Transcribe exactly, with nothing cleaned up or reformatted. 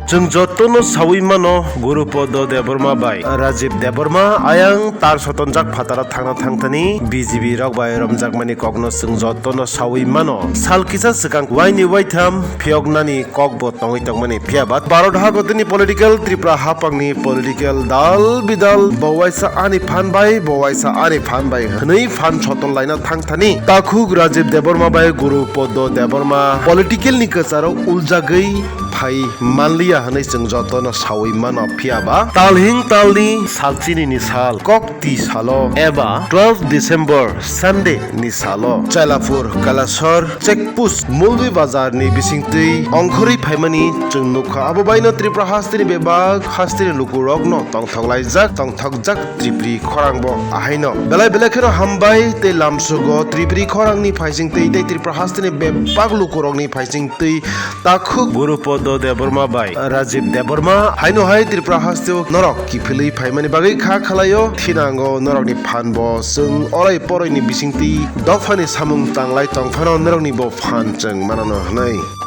Chwng jotono sawi mano, Guru Podo Debbarma bai Rajib Debbarma ayang tar sotonjak phataro thangna thangthani B J P rok bai romjakmani kokno chwng jotono sawi mano. Sal kisa swkang waini waitham phiyoknani kokbo tongwi tongmani, phiyaba Bharat hagotini political, Tripura haphangni political dal bidal bo waisa ani phan bai, bo waisa ani phan bai hwnwi phan soton laina thangthani takhuk Rajib Debbarma bai Guru Podo Debbarma political ni kwcharo uljagwi phai manliya hwnwi chwng jotono sawi mano, phiyaba talhing talni salchini ni sal, kokti salo eba twelve December Sunday ni salo Chailapur, Kailasor, Chekpus, Mulbi Bazar ni bisingtwi ongkhorwi phaimani chwng nukha. Abo baino Tripura hasteni bebak hasteni lukurokno tongthok laijak, tongthokjak Tripuri khorang bo ahaino. Belai belai kheno hambai tei lamsugo Tripuri khorangni phaisingtwi tei Tripura hasteni bebak lukurokni phaisingtwi takhuk Guru Podo Debbarma bai Rajib Debbarma haino hai Tripura hasteo norok kiphilwi phaimani bagwi kha khalaio. Thinango norokni phan bo chwng orai poroini bisingtwi dophani samung tanglai tongphano norokni bo phan chwng manano hwnwi.